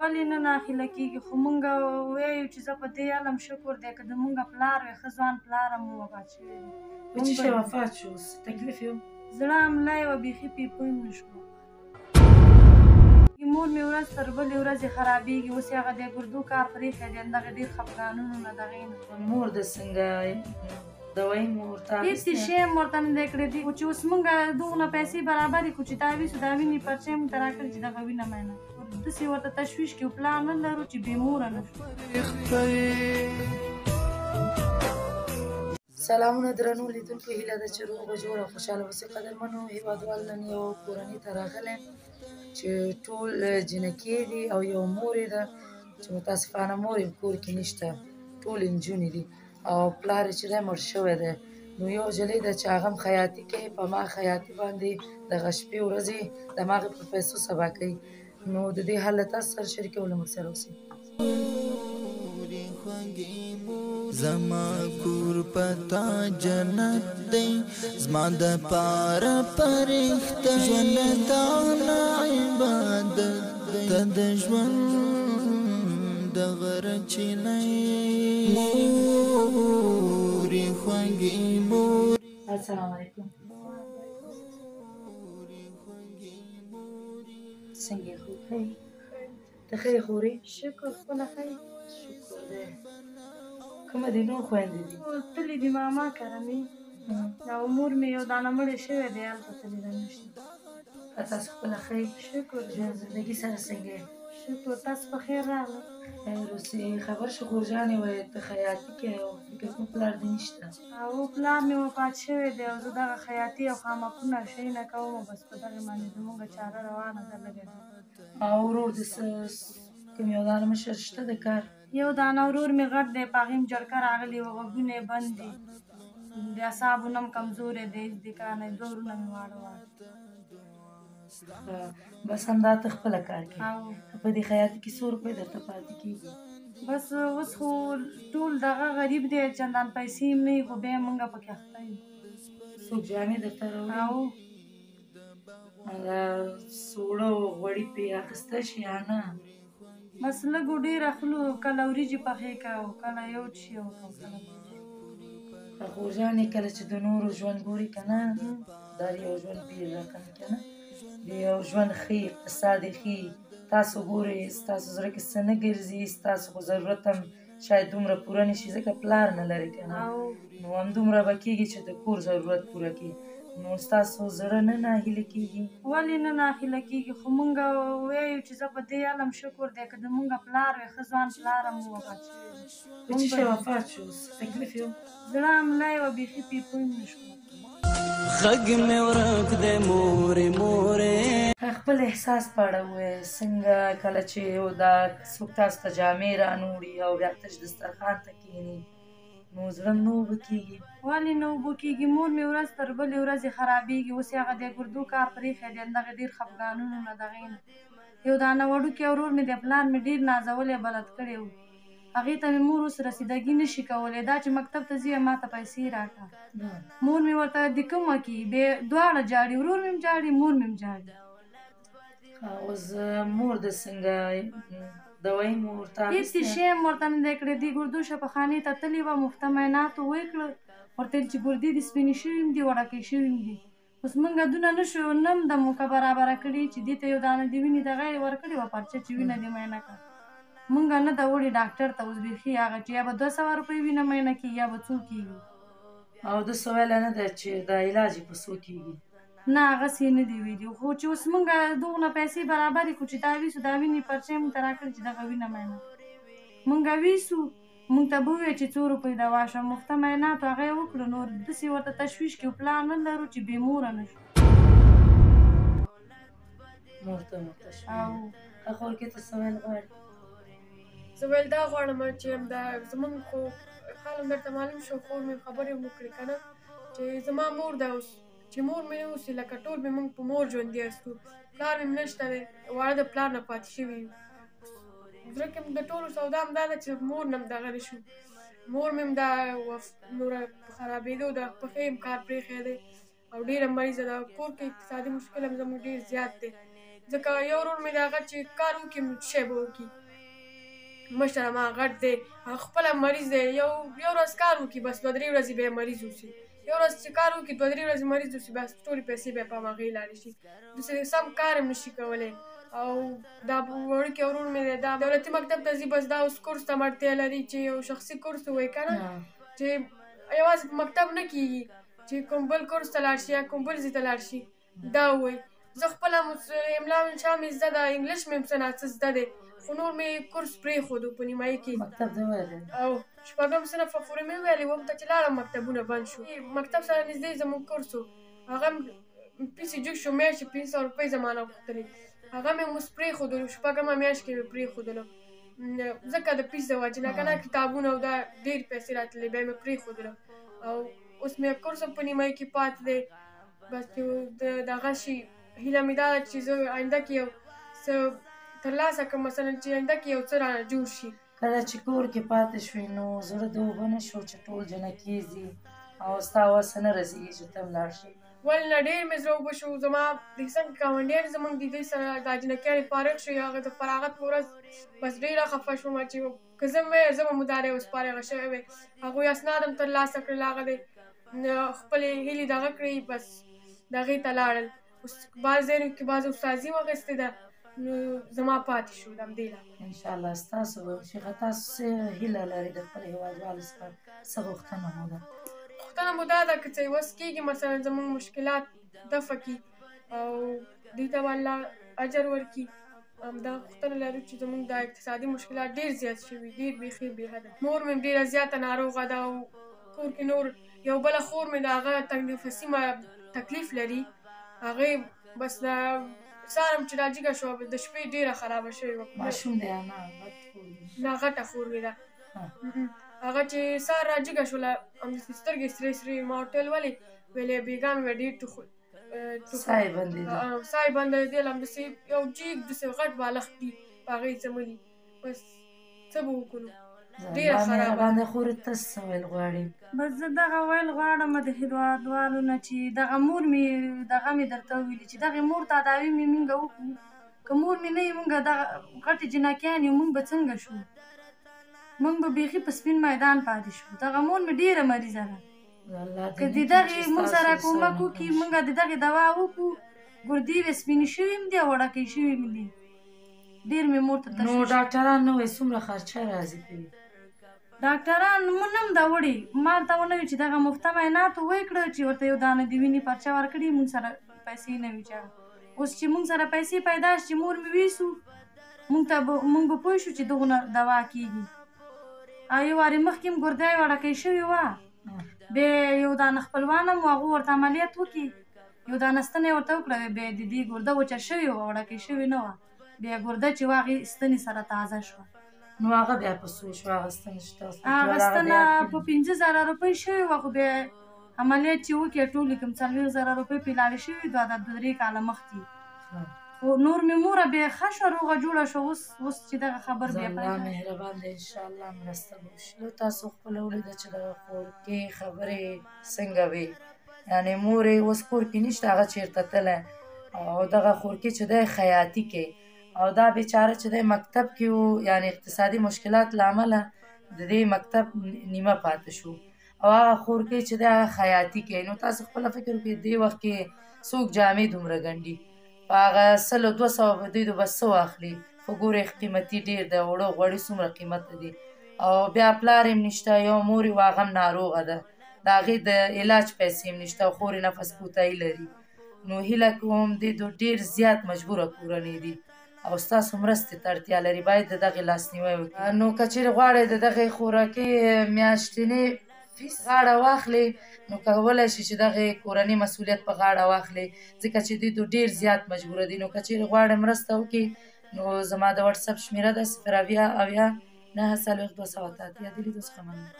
ولې نه ناهیله کېږي؟ خو مونږ وایو چې زه په دې علم شکر دی که د مونږ پلار وی، ښه ځوان پلار هم وفات شوی دی. په څه شي وفات شو؟ څه تکلیف یې و؟ زړه حمله یې وه، بیخي پرې پوه هم نه شوم. مور مې ورځ تر بلې ورځې خرابېږي. اوس یې هغه د ګردو کار پرېښی دی، همدغه ډېر خفګانونو نه دغې نه. مور د څنګه دوايي مو ورته هېڅ شی هم ورته نه دی کړی. دی خو چې اوس مونږ دغونه پیسې برابرې کړو چې دا ویسو، دا وینې پرچې مونږ ته راکړي چې دغه وینه معاینه کړو. داسې ورته تشویش کې پلان نه لرو چې بې موره نه شو. سلامونه درنو لیدونکو، هیله ده چې روغ جوړ او خوشحاله اوسئ. قدرمنو هېوادوال، نن یو کورنۍ ته راغلی چې ټول جینکې دي او یو مور یې ده چې متاسفانه مور یې کور کې نشته، ټولې نجونې دي او پلار یې چې دی مړ شوی دی. نو یو جلۍ ده چې هغه هم خیاطي کوي، په ما خیاطي باندې دغه شپې ورځې د هماغې په پیسو سبا کوي. نو د دې حال له تاسو سره شریکوم، له موږ سره اوسئ. زما کور پتا جنت دی، زما د پاره پرښته، ژوند تا نه عبادت ته د ژوند د غره چینه مورې خوږې مورې. السلام علیکم، څنګه یې خور؟ ښه یې؟ ته ښه یې خورې؟ شکر، خپله ښه یې؟ شکر دی. کومه دي نور خویندې دي؟ تللي دي ماما کره مې، او مور مې یو دانه مړی شوی دی، هلته تللې ده، نشته. تاسو خپله ښه یې؟ شکر. ژوند زندګي سره څنګه یې؟ شکر. تاسو په خیر راغله؟ خیر اوسې. خبر شو خورجانې وایي ته خیاطي کوې او فکر کوم پلار دې نشته. او پلار مې وفات شوی دی او زه دغه خیاطي او خامکونه شیونه کوم، بس په دغې باندې زموږ چاره روانه ده لږه. او ورور دې څه کوم یو دانه مشر شته د کار؟ یو دانه ورور مې غټ دی، په هغې هم جړکه راغلې وه، غوږونه یې بند دي، د اعصابو نه هم کمزوری دی، هېڅ د کار نه. دوه وروڼه مې واړه واړه. بس همدا ته خپله کار کوې؟ او په دې خیاطي کې څو روپۍ درته پاتې کېږي؟ بس اوس خو ټول دغه غریب دی، چندان پیسې هم نه وي، خو بیا هم موږ پکې اخته یو. څوک جامې درته راوړي؟ او هغه سوړه او غوړي پرې اخیستی شي یا نه؟ بس لږو ډېر اخلو، کله وریجې پخې که او کله یو چی او کله بل چی. خورجانې، کله چې د نورو ژوند ګوري که نه، دا یو ژوند بېل رقم که نه، د یو ژوند ښي اقتصاد یې ښي، تاسو ګورئ ستاسو زړه کې څه نه ګرځي؟ ستاسو خو ضرورت هم شاید دومره پوره نه شي، ځکه پلار نه لري که نه، نو همدومره به کېږي چې د کور ضرورت پوره کړي. نو ستاسو زړه نه ناهیله کېږي؟ ولې نه ناهیله کېږي؟ خو مونږ وایو چې زه په دې علم شکر دی که د مونږ پلار وی، ښه ځوان پلار هم وفات شوی دی. په څه شي وفات شو؟ څه تکلیف یې و؟ زړه حمله یې وه، بیخي پرې پوه هم نه شوم. غږ مې ورک دی مورې مورې. خپل احساس په اړه ووایه، څنګه کله چې یو دا څوک تاسو ته جامې رانوړي او بیا تش دسترخوان ته کښېني، نو زړه نه اوبه کېږي؟ ولې نه اوبه کېږي؟ مور مې ورځ تر بلې ورځې خرابېږي. اوس یې هغه د ګردو کار پرېښی دی، همدغه ډېر خفګانونو نه دغې نه. یو دانه وړوکی ورور مې دی، پلار مې ډېر نازولی بلد کړی و، هغې ته مې مور اوس رسیدګي نه شي کولی. دا چې مکتب ته ځي، ما ته پیسې راکړه. مور مې ورته د کومه کي، بیا دواړه ژاړي، ورور مې هم ژاړي، مور مې هم ژاړي. اوس مور د څنګه دوايي مو ورته هېڅ شی هم ورته نه دی کړی. دې ګردو شفاخانې ته تللې وه، مفته معایناتو ویې کړه، ورته ویل چې ګردې دې سپینې شوي هم دي، وړکې شوي هم دي. اوس موږ دونه نه شو، نه هم د موقع برابره کړې چې دې ته یو دانه د وینې دغه یې ورکړې وه پرچه چې وینه دې معاینه کړه. موږ نه ده وړې ډاکټر ته. اوس بیخي هغه چې یا به 200 روپۍ وینه معاینه کېږي یا به څو کېږي. او د څه ویلی نه ده چې دا علاج یې په څو کېږي؟ نه، هغسې نه دي ویلي، خو چې اوس موږ دغونه پیسې برابرې کړو چې دا ویسو، دا وینې پرچې موږ ته راکړي چې دغه وینه معاینه موږ ویسو، موږ ته به ووایي چې څو روپۍ دوا شوه. مفته معایناتو هغه یې وکړو. نور داسې ورته تشویش کې پلان نه لرو چې بې موره نه شو. مور ته شو. خور کې ته څه ویل غواړې؟ زه ویل دا غواړم چې همدا زمونږ خو حال هم درته معلوم شو، خور مې خبرې هم وکړې که نه، چې زما مور ده. اوس چې مور مې نه اوسي، لکه ټول مې موږ په مور ژوندي یاستو. پلار مې نشته دی، واړه د پلار نه پاتې شوي یو. زړه کې د ټولو سودا همدا ده چې مور نه هم دغه نه شو. مور مې هم دا نوره په خرابېدو ده، پښې هم کار پرېښی دی او ډېره مریضه ده. کور کې اقتصادي مشکل هم زموږ ډېر زیات دی. ځکه یو ورور مې د هغه چې کار وکړي نو شی به وکړي. مشر ما غټ دی، هغه خپله مریض دی، یو یو ورځ کار وکړي بس دوه درې ورځې بیا مریض اوسي، یو ورځ چې کار وکړي دوه درې ورځې مریض اوسي، بس ټولې پیسې بیا په هماغې لاړې شي. داسې سم کار هم نشي کولی. او دا وړوکی ورور مې دی، دا دولتي مکتب ته ځي، بس دا اوس کورس ته هم اړتیا لري چې یو شخصي کورس ووایي که نه، چې یوازې په مکتب نه کېږي، چې کوم بل کورس ته لاړ شي یا کوم بل ځای ته لاړ شي. دا ووایي زه خپله املا او انشا مې زده ده، انګلیش مې هم څه ناڅه زده دی، خو نور مې کورس پرېښودو په نیمایي کې. مکتب دې ویلی؟ او شپږم صنف پورې مې ویلې، اووم ته چې لاړم مکتبونه بند شو. مکتب سره نږدې زموږ کورس و، هغه پیسې جوړ شو، میاشتې 500 روپۍ زما نه غوښتلې، هغه مې اوس پرېښودلو، شپږمه میاشت کې مې پرېښودلو، ځکه د پیس د وجې نه که نه کتابونه او دا ډېر پیسې راتللې، بیا مې پرېښودلو. او اوس مې کورس هم په نیمایي کې پاتې دی. بس چې دغه شي هیله مې دا ده چې زه آینده کې یو څه ترلاسه کړم، مثلا چې آینده کې یو څه رانه جوړ شي. کله چې کور کې پاتې شوې نو زړه دې اوبه نه شو چې ټول جنکې ځي او ستا وسه نه رسېږي چې ته هم لاړ شې؟ ولې نه، ډېر مې زړه اوبه شو. زما د څنګ ګاونډیان زموږ د دوی سره دا جنکیانې فارغ شوې، هغه د فراغت په ورځ بس ډېره خفه شوم چې که زه وی زه به مدارې اوس فارغه شوې وی. هغوی اسناد هم ترلاسه کړل، هغه دی خپلې هیلې دغه کړې، بس دغې ته لاړل. اوس بعض ځایونو کې بعض استادي هم اخیستې ده، نو زما پاتې شو د همدې له امله. انشاءالله ستاسو به وشي. ښه، تاسو څه هیله لرئ د خپل هېوادوالو څخه، څه غوښتنه مو ده؟ غوښتنه مو دا ده که څه یې وس کېږي مثلا زموږ مشکلات دفع کړي او دوی ته به الله اجر ورکړي. همدا غوښتنه لرو چې زموږ دا اقتصادي مشکلات ډېر زیات شوي، ډېر بیخي بې حده. مور مې ډېره زیاته ناروغه ده او کور کې نور یو بله خور مې ده، هغه تنګ نفسي تکلیف لري، هغې بس دا سهار هم چې را جګه شوه د شپې ډېره خرابه شوې وه. ماشوم دی یا نه؟ غټ خور دی؟ نه، غټه خور مې ده. هغه چې سهار را جګه شوله همداسې سترګې سرې سرې، ما ورته ویل ولې؟ ویلې بېګا مې ډېر ټوخل، ساه یې بندېده. ساه یې بندېدله، همداسې یو جیګ داسې غټ بالښت دي په هغې یې څملي، بس څه به وکړو، ډېره الله خرابه. مهربان دی. خورې ته څه ویل غواړې؟ بس زه دغه ویل غواړم د هېوادوالو نه چې دغه مور مې دغه مې درته وویلي چې دغې مور تداوي مې مونږ وکړو، که مور مې نه وي مونږ دغه غټې جنکیان یو، مونږ به څنګه شو؟ مونږ به بیخي په سپین میدان پاتې شو. دغه مور مې ډېره مریضه ده، که د دغې مونږ سره کومک وکړي، مونږ د دغې دوا وکړو، ګردې به سپینې شوي هم دي او وړکۍ شوي هم دي. ډېر مې مور ته نو تشویش. ډاکټران نه وایي څومره خرچه راځي پرې؟ ډاکټران مونږ هم دا وړي، ما ورته ونه ویل چې دغه مفته معاینات ویې کړه چې ورته یو دانه د وینې پرچه ورکړي، مونږ سره پیسې نه وي. چې اوس چې مونږ سره پیسې پیدا شي چې مور مې ویسو، مونږ ته به مونږ به پوه شو چې دغونه دوا کېږي. او یو وارې مخکې هم ګرده یې وړکۍ شوې وه، بیا یو دانه خپلوان هم وو، هغو ورته عملیات وکړي، یو دانه ستنه یې ورته وکړه، بیا د دې ګرده وچه شوې وه، وړکۍ شوې نه وه، بیا ګرده چې وه هغې ستنې سره تازه شوه. نو هغه بیا په څو شو هغه ستنه چې تاسو هغه ستنه په 5000 روپۍ شوې وه، خو بیا عملیات چې وکړې ټولې کوم 40,000 روپۍ پرې لاړې شوې، دوه دا درې کاله مخکې. خو نور مې موره بیا ښه شوه، روغه جوړه شوه. اوس اوس چې دغه خبر بیا الله پیدا مهربان دی، انشاءالله مرسته به وشي. نو تاسو خپله ولیده چې دغه خورکې خبرې څنګه وې، یعنې مور یې اوس کور کې نشته، هغه چېرته تللی، او دغه خورکې چې دی خیاطي کوي، او دا بیچاره چې دی مکتب کې و، یعنې اقتصادي مشکلات له امله د دې مکتب نیمه پاتې شو، او هغه خورکې چې دی هغه خیاطي کوي. نو تاسو خپله فکر وکړئ دې وخت کې څوک جامې دومره ګنډي؟ په هغه 100 200 به دوی به څه واخلي؟ خو ګورئ قیمتي ډېر دی، اوړه غوړي څومره قیمته دي. او بیا پلار یې هم نشته، یو مور یې وه هغه هم ناروغه ده، د هغې د علاج پیسې هم نشته، او خور یې نفس کوتاهي لري. نو هیله کوم دې دو ډېر زیات مجبوره کورنۍ دي او ستاسو مرستې ته اړتیا لري، باید د دغې لاسنیوی وکړي. نو که چېرې غواړئ د دغې خوراکي میاشتنۍ فیس غاړه واخلي، نو کولی شي چې دغې کورنۍ مسؤلیت په غاړه واخلي، ځکه چې دوی دو ډېر زیات مجبوره دي. نو که چېرې غواړئ مرسته وکړي، نو زما د واتساپ شمېره ده 0 70 70 49 288. د لیدو څخه مننه.